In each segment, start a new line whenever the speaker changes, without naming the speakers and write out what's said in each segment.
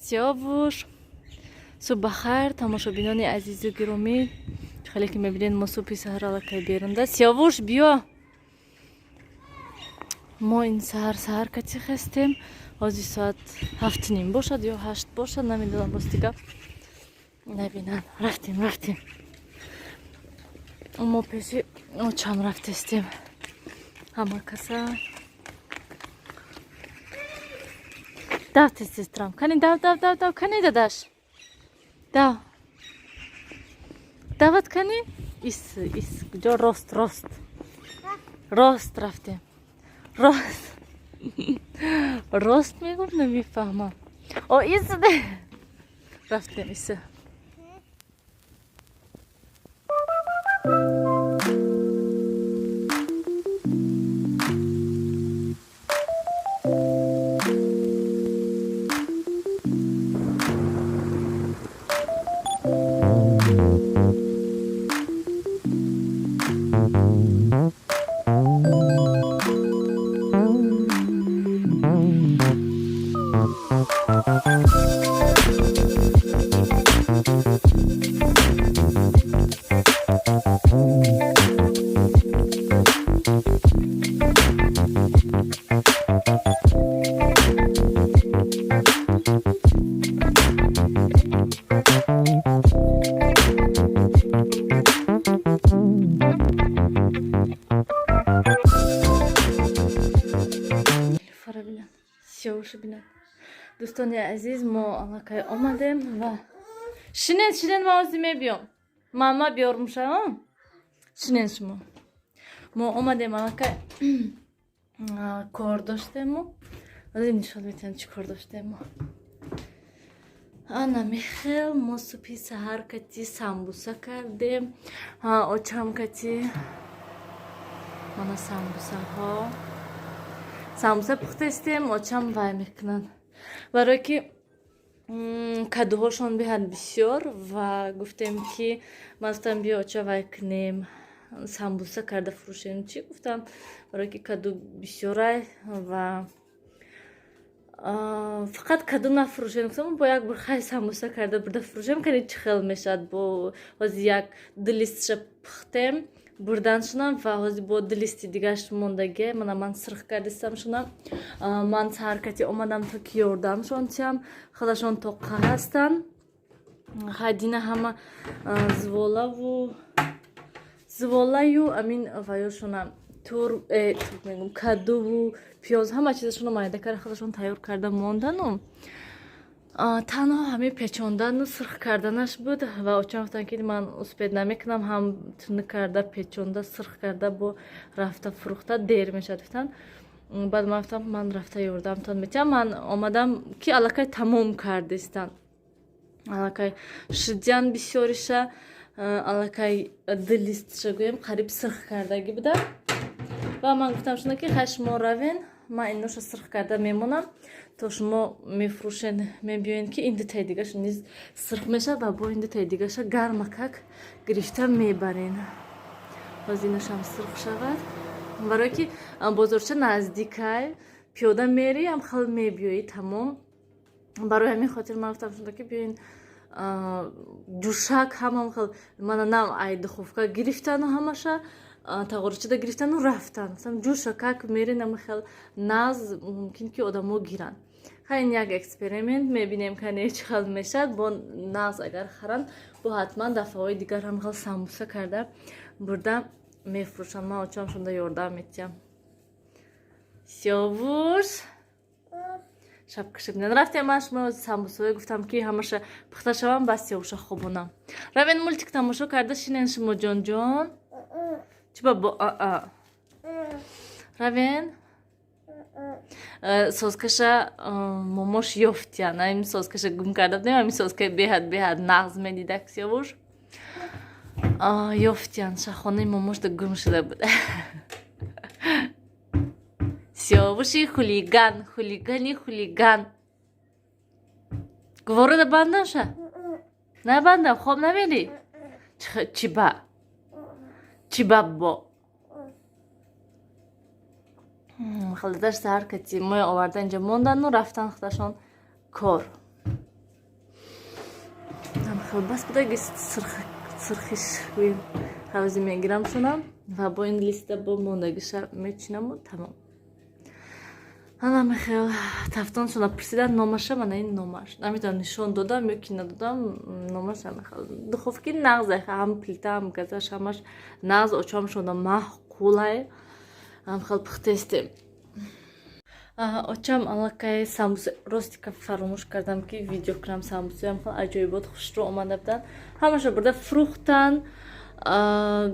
Сиёвуш, субҳ бахайр, тамошобинони азизу гиромӣ. Хеле ки мебинед, мо субҳи саҳар аллакай берунда. Сиёвуш, биё. Мо ин саҳар саҳар кати хестем. Ҳозир соат 7:30 бошад ё 8 бошад, намедонам, рости гап. Набинан, рафтем, рафтем. Мо пеши очам рафтестем. Ҳама каса. Дав, тез, тезтрам. Кани, дав, дав, дав, дав, кани, дадаш. Дав. Дават кани? Ис, ис, куҷо? Рост, рост. Рост рафтем. Рост. Рост мегуфт, намефаҳмам. О, ис. Рафтем, иса. Фара бинанд, Сиёвуша бинанд. Дӯстони азиз, мо аллакай омадем ва шинед, шинед, ман ҳозир мебиём. Мама биёрмуша, шинед шумо. Мо омадем аллакай, кор доштему. Ҳозир нишон метиҳам, чӣ кор доштему. Ана михел мо субҳи саҳар кати самбуса кардем. Очам кати мана самбусаҳо. Самбуса пухтестем, очам вай мекунанд. Барое ки кадуҳошон беҳад бисёр ва гуфтем, ки ман гуфтам, биё, оча, вай кунем, самбуса карда фурӯшем. Чӣ гуфтам? Барое ки каду бисёрай ва фақат каду нафурӯшем. Гуфтам, бо як бор хай самбуса карда бурда фурӯшем, кани чӣ хел мешавад. Бо ҳозир як ду листша пухтем, бурдан шунам ва ҳозир бо ду листи дигаш мондагӣ. Мана ман сирх кардистам шунам. Ман саҳаркати омадам, то ки ёрдамшон тиям, худашон тоққа ҳастанд. Хай, дина ҳама зволаву зволаю амин ваёшона тур тур мегум, кадуву пиёз, ҳама чизашонро майда карда, худашон тайёр карда мондану танҳо ҳамин печондану сирх карданаш буд. Ва очам гуфтанд, ки ман успеть намекунам, ҳам тунук карда, печонда, сирх карда, бо рафта фурӯхта дер мешавад, гуфтанд. Баъд ман гуфтам, ман рафта ёрдамтон метиҳам. Ман омадам, ки аллакай тамом кардистанд, аллакай шидян бисёриша, аллакай ду листша гӯем қариб сирх кардагӣ буда. Ва ман гуфтам шуна, ки хай, шумо равен, ман иноша сирх карда мемонам, то шумо мефурӯшен, мебиёен, ки ин дутаи дигаша низ сирх мешавад ва бо ин дутаи дигаша гармакак гирифта мебарен. Боз иношам сирх шавад, барое ки бозорча наздикай, пиёда мери, ам хел мебиёӣ, тамом. Барои ҳамин хотир ман гуфтам шуда, ки биёин ҷӯшак ҳамам хел мана нам ай духовка гирифтану ҳамаша тағорчада гирифтану рафтан. Гуфтам, ҷӯшакак мерин, ама хел наз мумкин ки одамо гиранд. Хай, ин як эксперимент, мебинем, кане чӣ хел мешавад. Бо нағз агар харанд, бо ҳатман дафъаҳои дигар ҳам хел самбуса карда бурда мефурӯшанд. Ман очам шунда ёрдам метиҳам. Сиёвуш шапкаша бинан. Рафтем, ман шумо самбусаҳое гуфтам, ки ҳамаша пухта шавам, бас Сиёвуша хобонам. Равен, мультик тамошо карда шинен шумо, ҷонҷон. Чӣ ба бо аа равен. Созкаша момош ёфтиян, ҳамин созкаша гум карда будем, ҳамин созкаи беҳад беҳад нағз медидак Сиёвуш. Ёфтиян, шахонаи момошда гум шуда буд. Сиёвуши хулиган, хулигани хулиган. Гуворода бандамша, набандам, хоб намери. Чиба, чиба бо халдадаш саҳар кати моя оварда инҷа мондану рафтан худашон кор. Ҳамихел бас будаги сирхиш гӯем. Ҳавзи мегирам шунам ва бо ин листа бо мондагиша мечинаму тамом. Ана михел тафтоншона пурсидан номаша, мана ин номаш. Намедонам, нишон додам ё ки надодам номаш. Ҳамихел духовки нағзе, ҳам плита, ҳам газаш, ҳамаш нағз, очамшона маъқулай. Ҳамхел пухтестем. Очам аллакай самбуса, ростика фаромӯш кардам, ки видео кунам. Самбусаям хел аҷоибот хушрӯ омада буданд, ҳамаша бурда фурӯхтан,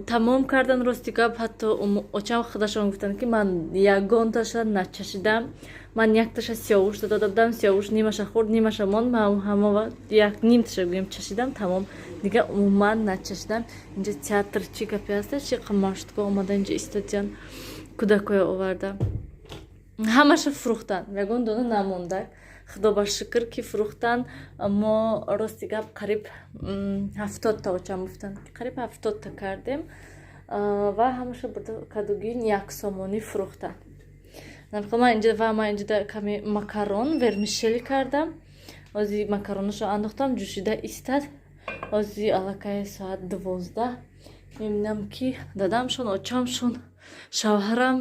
тамом кардан. Рости гап, ҳатто очам худашон гуфтанд, ки ман ягонташа начашидам. Ман якташа Сиёвушда дода будам, Сиёвуш нимаша хӯрд, нимаша монд. Ман ҳама як нимташа гӯем чашидам, тамом, дигар умуман начашидам. Инҷа театр чӣ гапе аста, чи қамаштго омада инҷа истодиян, кӯдакое оварда, ҳамаша фурӯхтанд, ягон дона намондак. Худо ба шукр, ки фурӯхтанд. Мо, рости гап, қариб 70-та, очам гуфтанд, ки қариб 70-та кардем ва ҳамаша бурда кадугин 1 сомонӣ фурӯхтанд. Ман инҷа ва ман инҷа каме макарон вермишел кардам. Ози макаронашо андохтам, ҷӯшида истад. Ози аллакай соат 12. Мебинам, ки дадамшон, очамшон, шавҳарам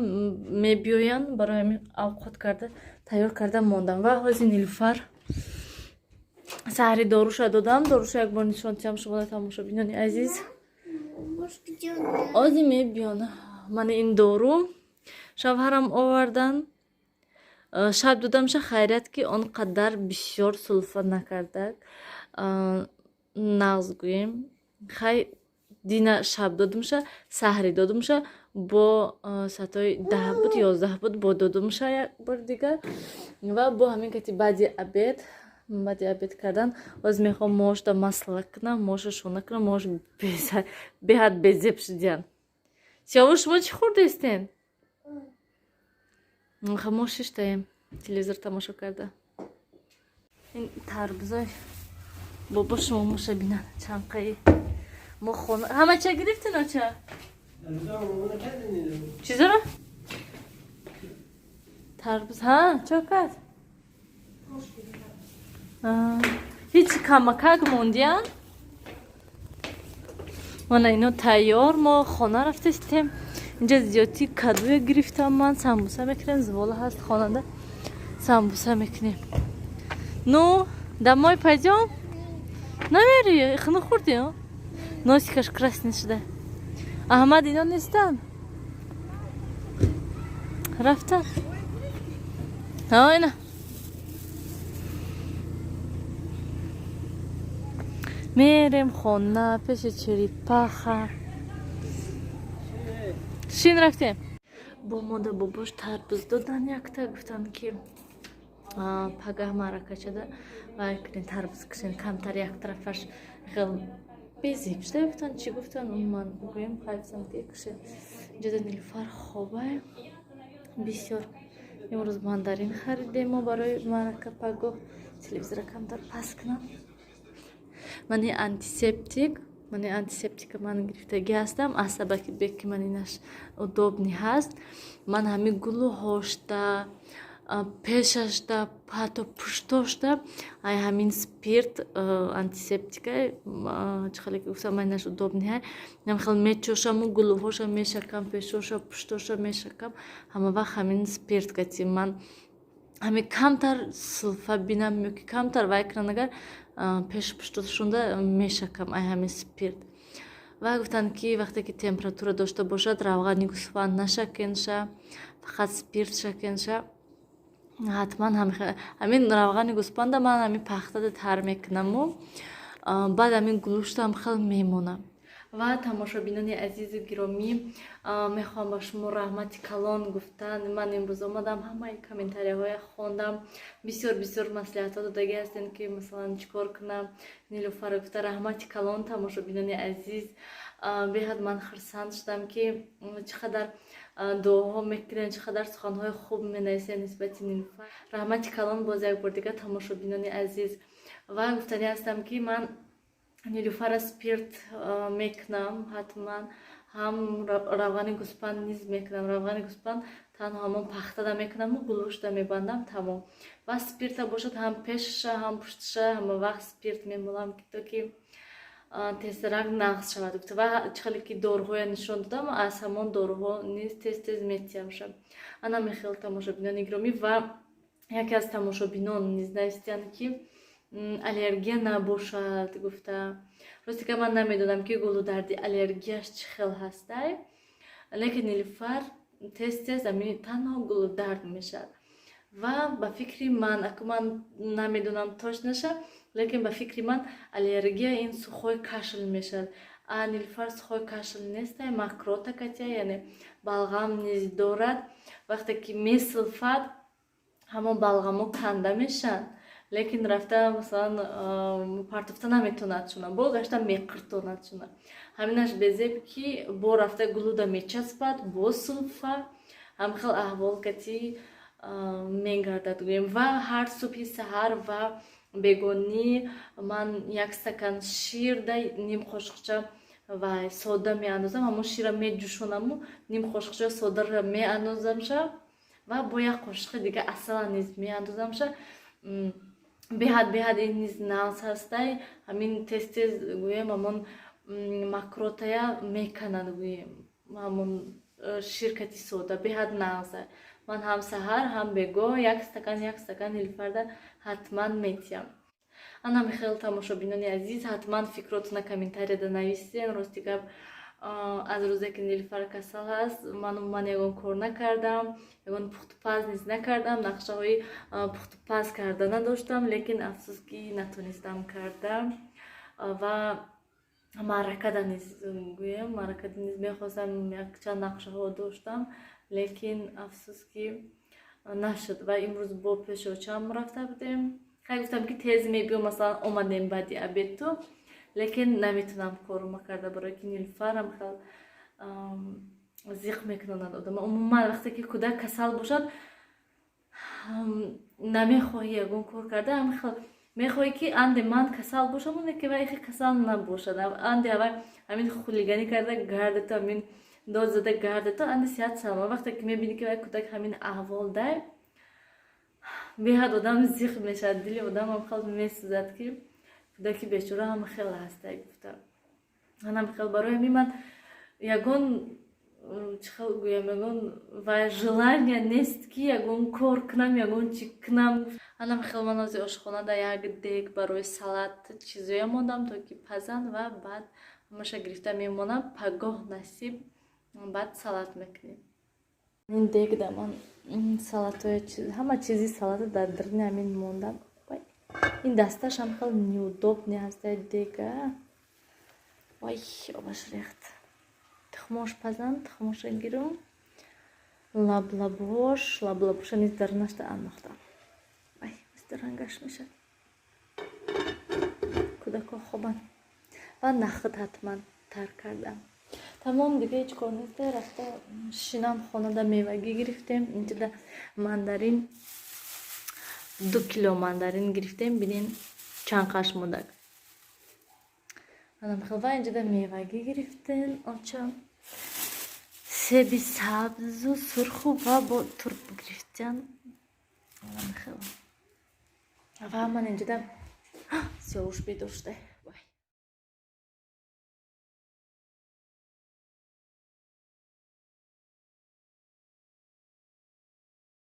мебиёянд. Барои ҳамин авқот карда тайёр карда мондам. Ва ҳози Нилуфар саҳари доруша додам. Доруша як бор нишон диҳам шумо, тамошобинони азиз. Ози мебиён. Мана ин дору шавҳарам овардан. Шаб додамша, хайрият, ки он қадар бисёр сулфа накардак, нағз гӯем. Хай, дина шаб додумша, саҳри додумша, бо соатҳои 10 буд, 11 буд, бо додумша як бори дигар. Ва бо ҳамин кати баъди обед кардан боз мехоҳам мошда масла кунам, моша шона кунам. Мош беҳад безеб шудиян. Сиёвуш, шумо чӣ хӯрдаистен? Мо шиштаем, телевизор тамошо карда. Ин тарбузои бобо шумо моша бинад чанқаи мо хона. Ҳама ча гирифтин, оча? Чизора? Тарбуз ҳа, чо кард? Ҳеҷ камакак мондиян. Мана ино тайёр. Мо хона рафтастем. Инҷа зиёдти кадуя гирифтам ман, самбуса мекунем. Зувола ҳаст хонада, самбуса мекунем. Ну, домой пойдём? Намери? Хну хӯрди, носикаш красный шуда. Аҳмад ино нестанд, рафтан. Ина мерем хона, пеши черепаха шин рафтем. Бо мода бобош тарбуз додан якта, гуфтанд, ки пагаҳ маъракачада вай кунен, тарбуз кушен. Камтар як тарафаш хел безеб шуда, гуфтанд, чӣ гуфтанд, умуман гӯем, хай, гуфтанд, ки кушен. Инҷода Нилуфар хобай бисёр. Имрӯз мандарин харидем мо барои маърака пагоҳ. Телевизора камтар паст кунам. Мани антисептик, мани антисептика ман гирифтагӣ ҳастам, асабаки бек, ки ман инаш удобный ҳаст. Ман ҳамин гулуҳошта, пешашда, ҳатто пуштошда ай ҳамин спирт антисептика, чӣ хеле ки гуфтам, ман инаш удобный ҳай. Хел мечошаму гулуҳоша мешакам, пешоша, пуштоша мешакам. Ҳама вақт ҳамин спирт кати ман ҳамин камтар сулфа бинам ё ки камтар вай кунам, агар пеш пуштошонда мешакам ай ҳамин спирт. Ва гуфтанд, ки вақте ки температура дошта бошад, равғани гӯсфанд нашакенша, фақат спирт шакенша. Ҳатман ҳамин равғани гӯсфанда ман ҳамин пахтада тар мекунаму баъд ҳамин гулуштам хел мемонам. Ва тамошобинони азизу гиромӣ, мехоҳам ба шумо раҳмати калон гуфтан. Ман имрӯз омадам, ҳамаи комментарияҳоя хондам. Бисёр бисёр маслиҳатҳо додагӣ ҳастем, ки масалан чӣ кор кунам Нилуфара гуфта. Раҳмати калон, тамошобинони азиз. Беҳад ман хурсанд шудам, ки чӣ қадар дуоҳо мекунед, чӣ қадар суханҳои хуб менависед нисбати Нилуфар. Раҳмати калон боз як бор дигар, тамошобинони азиз. Ва гуфтанӣ ҳастам, ки ман Нилуфара спирт мекунам ҳатман, ҳам равғани гӯспанд низ мекунам. Равғани гӯспанд танҳо ҳамон пахтада мекунаму гулӯшда мебандам, тамом. Ва спирта бошад, ҳам пешаша, ҳам пушташа ҳама вақт спирт мемолам, то ки Тезтарак нағз шавад гуфта ва чӣ хеле ки доруҳоя нишон додам, аз ҳамон доруҳо низ тез тез метиҳамша. Ана мехел, тамошобинони гиромӣ. Ва яке аз тамошобинон низ навистиянд, ки аллергия набошад гуфта. Рости ка, ман намедонам, ки гулударди аллергияш чӣ хел ҳастай, лекин Нилуфар тез тез ами танҳо гулудард мешавад. Ва ба фикри ман, аку ман намедонам точно ша, лекин ба фикри ман, аллергия ин сухой кашел мешавад. А Нилуфар сухой кашел нестай, мокрота катя, яъне балғам низ дорад. Вақте ки месилфад, ҳамон балғамҳо канда мешаванд, лекин рафта, масалан, партофта наметонад шуна, бо гашта меқиртонад шуна. Ҳаминаш безеб, ки бо рафта гулуда мечаспад, бо сулфа, ҳам хел аҳвол кати мегардад гӯем. Ва ҳар субҳи саҳар ва бегонӣ ман як стакан шир да ним қошуқча ва сода меандозам. Ҳамон шира меҷӯшонаму ним қошуқча содаро меандозамша ва бо як қошуқи дига асала низ меандозамша. Беҳад беҳад ин низ нағз ҳастай. Ҳамин тез тез гӯем, ҳамон мокрота я меканад гӯем. Ҳамон ширкати сода беҳад нағза. Ман ҳам саҳар, ҳам бегоҳ як стакан, як стакан Нилуфарда ҳатман метиҳам. Ана михел, тамошобинони азиз, ҳатман фикротона комментарияда нависен. Рости гап, аз рӯзе ки Нилуфар касал ҳаст, ман умуман ягон кор накардам, ягон пухтупаз низ накардам. Нақшаҳои пухтупаз карда надоштам, лекин афсӯс, ки натонистам карда. Ва маъракада низ гӯем, маъракада низ мехостам, якчанд нақшаҳо доштам, лекин афсӯс, ки нашуд. Ва имрӯз бо пеши очам рафта будем. Хай, гуфтам, ки тез мебиём, масалан, омадем баъди обед ту, лекин наметонам корума карда, барое ки Нилуфарам хел зиқ мекунонад одама. Умуман, вақте ки кӯдак касал бошад, намехоҳӣ ягон кор карда. Ҳамихел мехоҳӣ, ки анде ман касал бошам, оне ки вай касал набошад, анде авай ҳамин хулиганӣ карда гардето, ҳамин дод зада гардето, анде сиҳат салома. Вақте ки мебинӣ, ки вай кӯдак ҳамин аҳвол дай, беҳад одам зиқ мешавад, дили одамам хел месӯзад, ки кӯдаки бечора ҳама хел ҳастай гуфта. Анам хел, барои ҳамин ман ягон, чӣ хел гӯям, ягон вай желания нест, ки ягон кор кунам, ягон чӣ кунам. Анам хел, ман ози ошхонада як дег барои салат чизоя мондам, то ки пазанд, ва баъд ҳамаша гирифта мемонам. Пагоҳ насиб, баъд салат мекунем. Ин дегда ман салатҳои, ҳама чизи салата дар даруни ҳамин мондам. Ин дасташам хел неудобный ҳастай дега. Ой, обаш рехт. Тухмош пазам, тухмоша гирум, лаблабош, лаблабоша низ дарунашда андохтам. Ай, мисли рангаш мешад. Кӯдакҳо хобанд ва нахӯд ҳатман тар кардам. Тамом, дига ҳеҷ кор нест. Рафта шинам хонада. Мевагӣ гирифтем инҷода, мандарин, 2 кило мандарин гирифтем. Бинен, чанд қаш мудак. Ва инҷода мевагӣ гирифтем, оча себи сабзу сурху ва бо турб гирифтян. Ва ман инҷода сиёвуш бедошта.